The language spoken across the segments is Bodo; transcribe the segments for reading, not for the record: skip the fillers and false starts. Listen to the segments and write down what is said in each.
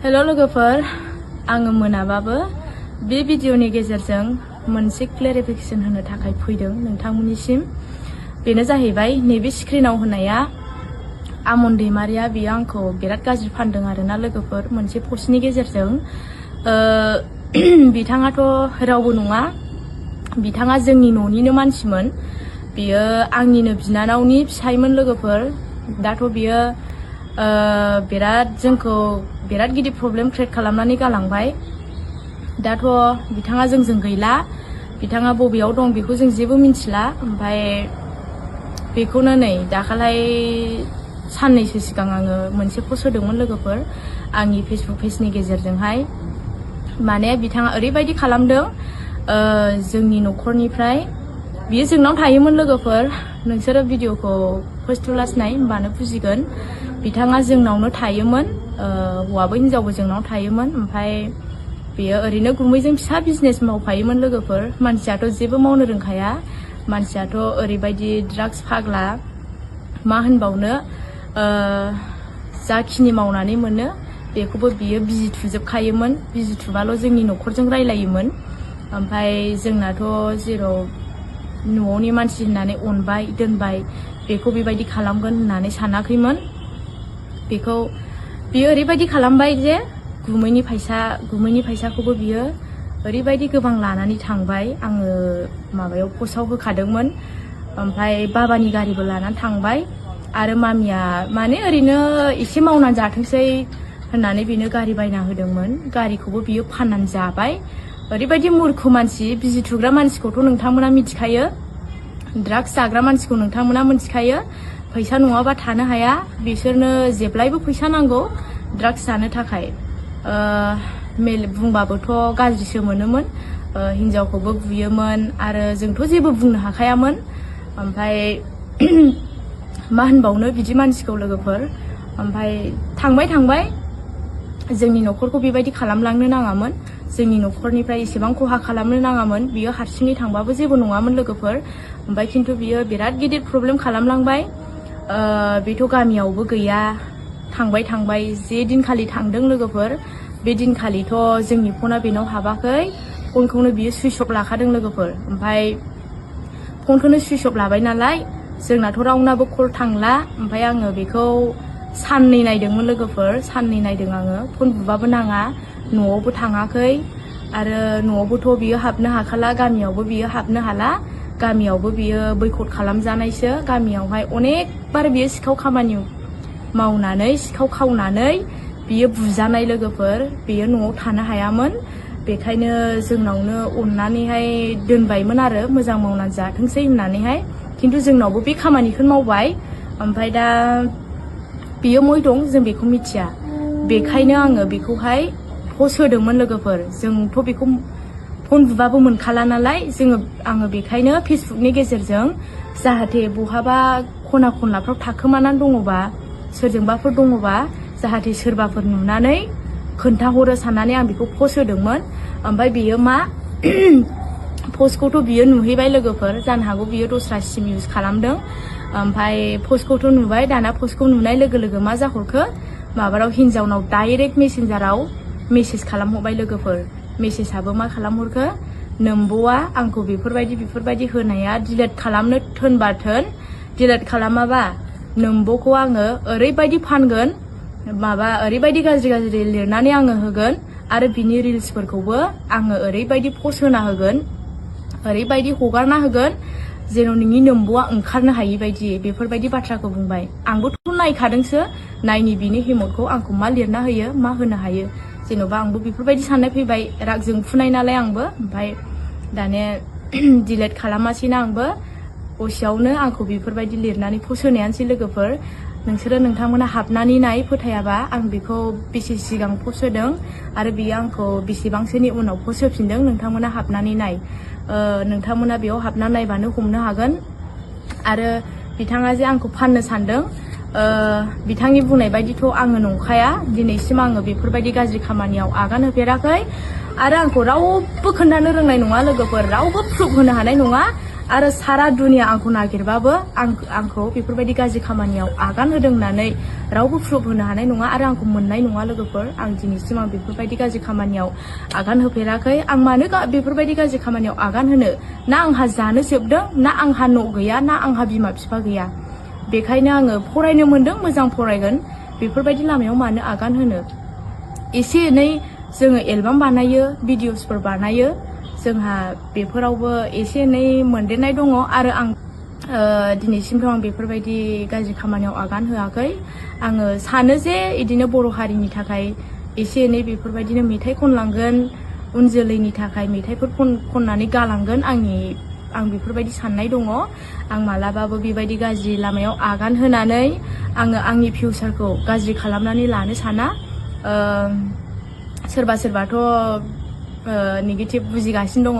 हेलो लोगोफोर आङो मोनाबाबो बे भिडिअनि गेजेरजों मोनसे क्लेरिफिकेशन होनो थाखाय फैदों नोंथांमोननिसिम। बेनो जाहैबाय नैबे स्क्रिनाव होनाया आमन दैमारिया बियो आंखौ बिराद गाज्रि फानदों आरोना लोगोफोर मोनसे पस्टनि गेजेरजों। बिथाङाथ' रावबो नङा, बिथाङा जोंनि न'निनो मानसिमोन। बियो आंनिनो बिनानावनि फिसायमोन लोगोफोर। दाथ' बियो जोंखौ बिराद गिदिर प्रब्लेम क्रिएट खालामनानै गालांबाय। दाथ' बिथाङा जोंजों गैला, बिथाङा बबेयाव दं बेखौ जों जेबो मिन्थिला। ओमफ्राय बेखौनो नै दाखालै साननैसो सिगां आङो मोनसे पस्ट होदोंमोन लोगोफोर आंनि फेसबुक पेजनि गेजेरजोंहाय। माने बिथाङा ओरैबायदि खालामदों, जोंनि न'खरनिफ्राय बियो जोंनाव थायोमोन लोगोफोर। नोंसोरो भिडिअखौ फार्स्ट टु लास्ट नाय होमबानो बुजिगोन। बिथाङा जोंनावनो थायोमोन, हौवाबो हिनजावबो जोंनाव थायोमोन। ओमफ्राय बेयो ओरैनो गुमैजों फिसा बिजनेस मावफायोमोन लोगोफोर। मानसियाथ' जेबो मावनो रोंखाया, मानसियाथ' ओरैबायदि ड्राग्स फाग्ला मा होनबावनो। जाखिनि मावनानै मोनो बेखौबो बियो बिजि थुजोबखायोमोन। बिजि थुबाल' जोंनि न'खरजों रायलायोमोन। ओमफ्राय जोंनाथ' जेराव न'नि मानसि होननानै अनबाय दोनबाय, बेखौ बेबायदि खालामगोन होननानै सानाखैमोन। बेखौ बियो ओरैबायदि खालामबाय जे गुमैनि फैसाखौबो बियो ओरैबायदि गोबां लानानै थांबाय। आङो माबायाव पस्टआव होखादोंमोन। ओमफ्राय बाबानि गारिबो लानानै थांबाय। आरो मामिया माने ओरैनो एसे मावनानै जाथोंसै होननानै बेनो गारि बायना होदोंमोन। गारिखौबो बियो फाननानै जाबाय। ओरैबायदि मुर्ख मानसि। बिजि थुग्रा मानसिखौथ' नोंथांमोना मिथिखायो, ड्राग्स जाग्रा मानसिखौ नोंथांमोना मिथिखायो। फैसा नङाबा थानो हाया, बिसोरनो जेब्लायबो फैसा नांगौ ड्राग्स जानो थाखाय। बुंबाबोथ' गाज्रिसो मोनोमोन, हिनजावखौबो बुयोमोन आरो जोंथ' जेबो बुंनो हाखायामोन। ओमफ्राय मा होनबावनो बिदि मानसिखौ लोगोफोर। ओमफ्राय थांबाय जोंनि न'खरखौ बेबायदि खालामलांनो नाङामोन, जोंनि न'खरनिफ्राय एसेबां खहा खालामनो नाङामोन। बियो हारसिङै थांबाबो जेबो नङामोन लोगोफोर। ओमफ्राय खिन्थु बियो बिराद गिदिर प्रब्लेम खालामलांबाय। बेथ' गामियावबो गैया, थांबाय जे दिनखालि थांदों लोगोफोर, बे दिनखालिथ' जोंनि फना बेनाव हाबाखै। फनखौनो बियो सुइच अफ लाखादों लोगोफोर। ओमफ्राय फनखौनो सुइच अफ लाबाय नालाय जोंनाथ' रावनाबो कल थांला। ओमफ्राय आङो बेखौ साननै नायदोंमोन लोगोफोर, साननै नायदों आङो। फन बुबाबो नाङा, न'आवबो थाङाखै आरो न'आवबोथ' बियो हाबनो हाखाला, गामियावबो बियो हाबनो हाला। गामियावबो बियो बैकट खालामजानायसो। गामियावहाय अनेक बार बियो सिखाव खामानि मावनानै सिखाव खावनानै बियो बुजानाय लोगोफोर। बियो न'आव थानो हायामोन, बेखायनो जोंनावनो अननानैहाय दोनबायमोन आरो मोजां मावनानै जाथोंसै होननानैहाय। खिन्थु जोंनावबो बे खामानिखौनो मावबाय। ओमफ्राय दा बियो मय दं जों बेखौ मिथिया। बेखायनो आङो बेखौहाय पस्ट होदोंमोन लोगोफोर। जोंथ' बेखौ फन बुबाबो मोनखाला नालाय आङो बेखायनो फेसबुकनि गेजेरजों जाहाथे बहाबा खना खनलाफ्राव थाखोमानानै दङबा, सोरजोंबाफोर दङबा, जाहाथे सोरबाफोर नुनानै खोन्थाहरो साननानै आं बेखौ पस्ट होदोंमोन। ओमफ्राय बियो मा पस्टखौथ' बियो नुहैबाय लोगोफोर। जानो हागौ बियो दस्रा सिम इउज खालामदों। ओमफ्राय पस्टखौथ' नुबाय। दाना पस्टखौ नुनाय लोगो लोगो मा जाहरखो, माबाराव हिनजावनाव डाइरेक्ट मेसेन्जाराव मेसेज खालामहरबाय लोगोफोर। मेसेजआबो मा खालामहरखो, नोम्ब'आ आंखौ बेफोरबायदि होनाया डिलेट खालामनो थोनबा थोन, डिलेट खालामाबा नोम्ब'खौ आङो ओरैबायदि फानगोन, ओरैबायदि गाज्रि लिरनानै आङो होगोन आरो बिनि रिल्सफोरखौबो आङो ओरैबायदि पस्ट होना होगोन, ओरैबायदि हगारना होगोन जेन' नोंनि नोम्ब'आ ओंखारनो हायि बायदि। बेफोरबायदि बाथ्राखौ बुंबाय। आंबोथ' नायखादोंसो, नायनि बिनि हिम्मतखौ आंखौ मा लिरना होयो, मा होनो हायो। जेन'बा आंबो बेफोरबायदि साननाय फैबाय, राग जोंफुनाय नालाय आंबो। ओमफ्राय दाने डिलेट खालामासैना आंबो, दसेयावनो आंखौ बेफोरबायदि लिरनानै पस्ट होनायानोसै लोगोफोर। नोंथांमोना हाबनानै नाय, फोथायाबा आं बेखौ बेसे सिगां पस्ट होदों आरो बियो आंखौ बेसेबांसोनि उनाव पस्ट होफिनदों, नोंथांमोना हाबनानै नाय। नोंथांमोना बेयाव हाबना नायबानो हमनो हागोन। आरो बिथाङा जे आंखौ फाननो सानदों, बिथांनि बुंनाय बायदिथ' आङो नंखाया। दिनैसिम आङो बेफोरबायदि गाज्रि खामानियाव आगान होफेराखै आरो आंखौ रावबो खोन्थानो रोंनाय नङा लोगोफोर, रावबो प्रुफ होनो हानाय नङा आरो सारा दुनिया आंखौ नागिरबाबो आंखौ बेफोरबायदि गाज्रि खामानियाव आगान होदों होननानै रावबो प्रुफ होनो हानाय नङा आरो आंखौ मोननाय नङा लोगोफोर। आं दिनैसिम आं बेफोरबायदि गाज्रि खामानियाव आगान होफेराखै। आं मानो बेफोरबायदि गाज्रि खामानियाव आगान होनो? ना आंहा जानो जोबदों, ना आंहा न' गैया, ना आंहा बिमा बिफा गैया। बेखायनो आङो फरायनो मोनदों, मोजां फरायगोन। बेफोरबायदि लामायाव मानो आगान होनो? एसे एनै जोङो एलबाम बानायो, भिडिअसफोर बानायो, जोंहा बेफोरावबो एसे एनै मोनदेरनाय दङ आरो आं दिनैसिमथ' आं बेफोरबायदि गाज्रि खामानियाव आगान होआखै। आङो सानो जे इदिनो बर' हारिनि थाखाय एसे एनै बेफोरबायदिनो मेथाइ खनलांगोन, उन जोलैनि थाखाय मेथाइफोर खननानै गालांगोन। आं बेफोरबायदि साननाय दङ। आं मालाबाबो बेबायदि गाज्रि लामायाव आगान होनानै आङो आंनि फिउचारखौ गाज्रि खालामनानै लानो साना। सोरबा सोरबाथ' नेगेटिभ बुजिगासिनो दङ,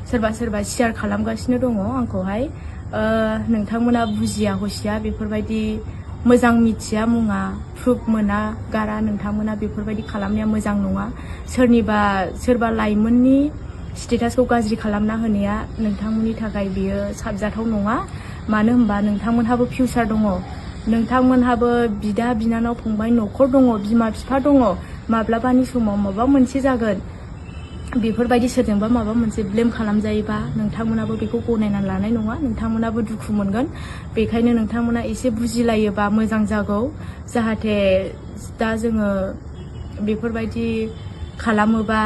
सोरबा सोरबा शेयार खालामगासिनो दङ आंखौहाय। नोंथांमोना बुजिया हसिया बेफोरबायदि मोजां मिथिया मुङा प्रुफ मोना गारा नोंथांमोना बेफोरबायदि खालामनाया मोजां नङा। सोरबा लाइमोननि स्टेटासखौ गाज्रि खालामना होनाया नोंथांमोननि थाखाय बियो साबजाथाव नङा। मानो होनबा नोंथांमोनहाबो फिउचार दङ, नोंथांमोनहाबो बिदा बिनानाव फंबाय न'खर दङ, बिमा बिफा दङ। माब्लाबानि समाव माबा मोनसे जागोन, बेफोरबायदि सोरजोंबा माबा मोनसे ब्लेम खालामजायोबा नोंथांमोनाबो बेखौ गनायनानै लानाय नङा, नोंथांमोनाबो दुखु मोनगोन। बेखायनो नोंथांमोना एसे बुजिलायोबा मोजां जागौ। जाहाथे दा जोङो बेफोरबायदि खालामोबा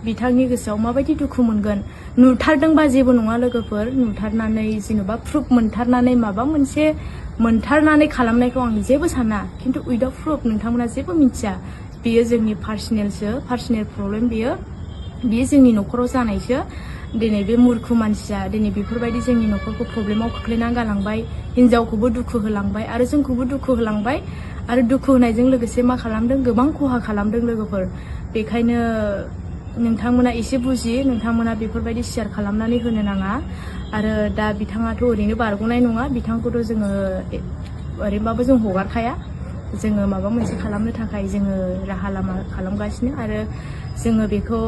बिथांनि गोसोआव माबायदि दुखु मोनगोन। नुथारदोंबा जेबो नङा लोगोफोर, नुथारनानै जेन'बा प्रुफ मोनथारनानै माबा मोनसे मोनथारनानै खालामनायखौ आं जेबो साना। खिन्थु उइदाउट प्रुफ नोंथांमोना जेबो मिथिया, बेयो जोंनि पार्सनेल प्रब्लेम। बेयो जोंनि न'खराव जानायसो। दिनै बे मुरखु मानसिया दिनै बेफोरबायदि जोंनि न'खरखौ प्रब्लेमाव खोख्लैनानै गालांबाय, हिनजावखौबो दुखु होलांबाय आरो जोंखौबो दुखु होलांबाय। आरो दुखु होनायजों लोगोसे मा खालामदों, गोबां खहा खालामदों लोगोफोर। बेखायनो नोंथांमोना एसे बुजि, नोंथांमोना बेफोरबायदि शेयार खालामनानै होनो नाङा। आरो दा बिथाङाथ' ओरैनो बारग'नाय नङा, बिथांखौथ' जोङो ओरैनोबाबो जों हगारखाया। जोङो माबा मोनसे खालामनो थाखाय जोङो राहा लामा खालामगासिनो आरो जोङो बेखौ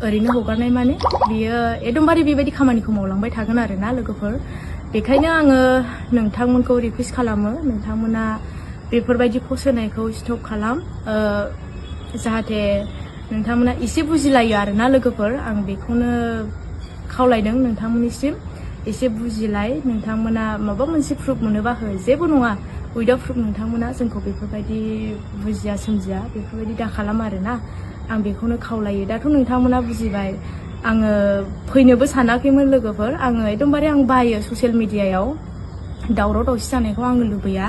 ओरैनो हगारनाय माने बियो एकदमबारे बेबायदि खामानिखौ मावलांबाय थागोन आरोना लोगोफोर। बेखायनो आङो नोंथांमोनखौ रिकुवेस्ट खालामो, नोंथांमोना बेफोरबायदि पस्ट होनायखौ स्टप खालाम। जाहाथे नोंथांमोना एसे बुजिलायो आरोना लोगोफोर। आं बेखौनो खावलायदों नोंथांमोननिसिम, एसे बुजिलाय। नोंथांमोना माबा मोनसे प्रुफ मोनोबा हो, जेबो नङा। उइदाउट प्रुफ नोंथांमोना जोंखौ बेफोरबायदि बुजिया सोमजिया बेफोरबायदि दा खालाम आरोना। आं बेखौनो खावलायो। दाथ' नोंथांमोना बुजिबाय। आङो फैनोबो सानाखैमोन लोगोफोर। आङो एकदमबारे आं बायो ससियेल मिडियायाव दावराव दावसि जानायखौ आङो लुबैया।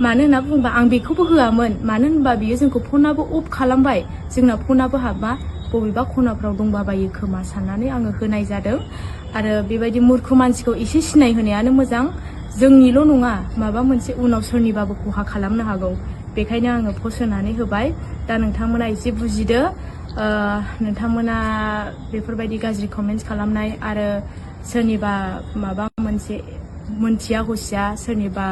मानो होनना बुङोबा आं बेखौबो होआमोन। मानो होनबा बियो जोंखौ फनाबो अफ खालामबाय, जोंना फनाबो हाबा बबेबा खनाफ्राव दंबाबायो खोमा साननानै आङो होनाय जादों। आरो बेबायदि मुरखु मानसिखौ एसे सिनायहोनायानो मोजां। जोंनिल' नङा, माबा मोनसे उनाव सोरनिबाबो खहा खालामनो हागौ। बेखायनो आङो पस्ट होनानै होबाय। दा नोंथांमोना एसे बुजिदो। नोंथांमोना बेफोरबायदि गाज्रि कमेन्ट्स खालामनाय आरो सोरनिबा माबा मोनसे मोनथिया हसिया सोरनिबा